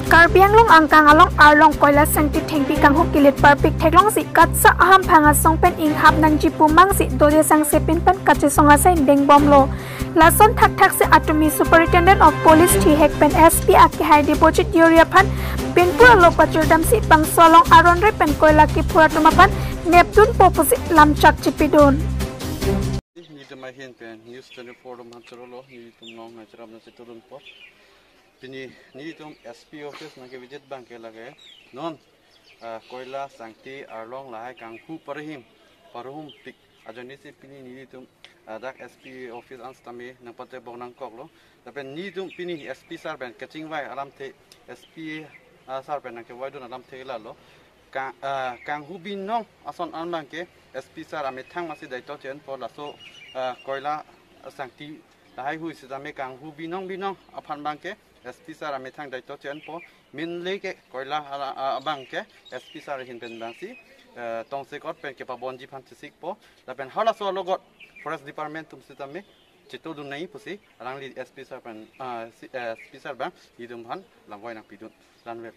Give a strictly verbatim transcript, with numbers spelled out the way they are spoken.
Karbi Anglong angkang along arlong koila sangti thengpi kanghu kilit parpik theklongsi katsa ahamphang asong pen inghap nangji pu mangsi dode sangse pin pen kachesong asai dengbomlo. Lason thakthaksi atumi Superintendent of Police thihek pen S P akehai Debojit Yori aphan binpur alo pachirdamsi bangso along aron re pen koila kiphur atum aphan nepdunpo pusi lamchak chipidun. Nelitum ahin pen News twenty-four atum aphan chorolo, nelitum long hai cheram na chetodunpo. Pini nelitum S P office nangkevisit abangke lake non, ah, koila sangti arlong lahai kanghu parihim parhumpik ajoinesi pini nelitum, ah, dak S P office an sitame nangpatebong nangkoklo. Lapen nelitum pini S P sir pen kachingvai alamthe, S P, ah, sir pen nangkevaidun alamthe lalo. Ka, ah, kanghu binong ason an abangke S P sir amethang masi daito chenpo, laso, ah, koila sangti lahai hui sitame kanghu binong binong aphan abangke S P sir amethang daito chenpo. Minle ke koila ala, ah, abangke S P sir ahin pen abangsi, eh, tongsekot pen kepabonji aphan chesikpo. Lapen halaso alogot Forest Department atum sitame chetodun nangji pusi alangli S P sir pen, ah, si, eh, S P sir abang nelitum aphan langvoi nangpidun. Lanvel.